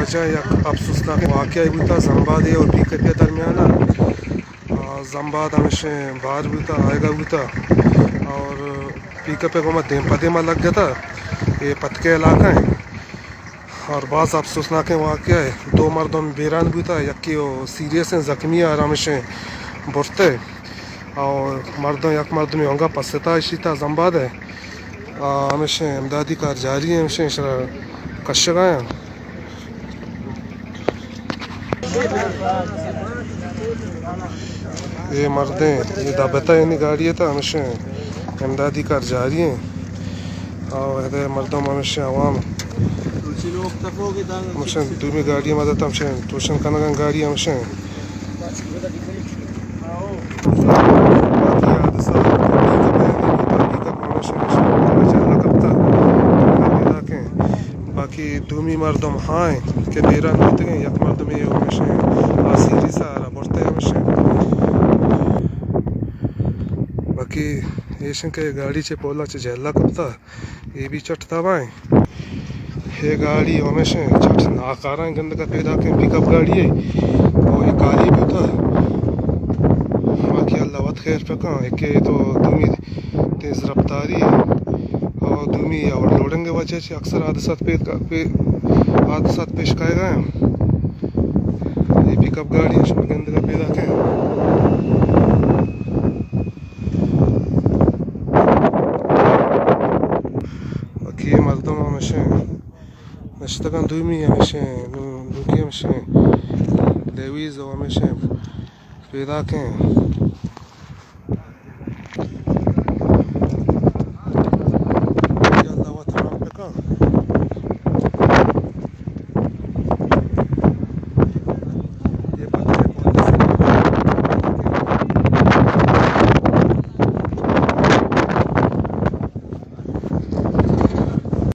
اچھا، یک افسوسناک واقعہ بوتا زمبادے اور پک اپ درمیان۔ آ، زمباد ہمیشیں بار بوتا، آئیگا بوتا اور پک اپ گوما دیم پہ دیما لگ جتا۔ اے پتکے علاقہ ہیں اور باز افسوسناکیں واقعہ ہے۔ دو مردم بیران بوتا، یکی وہ سیریس ہیں، زخمی ہے اور ہمیشیں برتے اور مردم، یک مردمی ہنگا پستا اشیتا زمباد ہے۔ آ، ہمیشیں امدادی کار جاری ہے، ہمیشیں اشرا کشگا ہیں۔ اے مردیں، اے دبتا یعنی گاڑی ہے تا ہمیشیں امدادی کار جاری ہیں۔ آ، ادا مردم ہمیشیں عوام ہمیشیں دومی گاڑی مدد ہمیشیں توشن کنگا گاڑی ہمیشیں۔ باقی حادثہ، باقی کپ ہمیشہ، ہمیشہ جالا کپتا، پیدا کیں۔ باقی دومی مردم ہائیں کہ بیران بیتگیں، یک مردمی ہمیشہ آسیری سارا برتے ہمیشہ۔ باقی ایشن کہ گاڑی چہ پولا چہ جہلا کپتا۔ اے بھی چٹ تباہ ہیں۔ اے گاڑی ہمیشہ چٹ ناکاراں گندگا پیدا کیں، پک اپ گاڑی ہے۔ او اے کالی بوتا۔ باقی اللہ وت خیر پکاں، ایکے تو دومی تیز رفتاری ہے۔ او دومی اوور لوڈنگ وجہ سے اکثر حادثات پید کا، پی-، حادثات پیش کائے گئے ہیں۔ اے پک اپ گاڑی ہے، شما گندگا پیدا کیں۔ باقی مردم ہمیشہ نشتگاں، دومی ہمیشہ، نو-، نوکی ہمیشہ لیویز و ہمیشہ پیدا کیں۔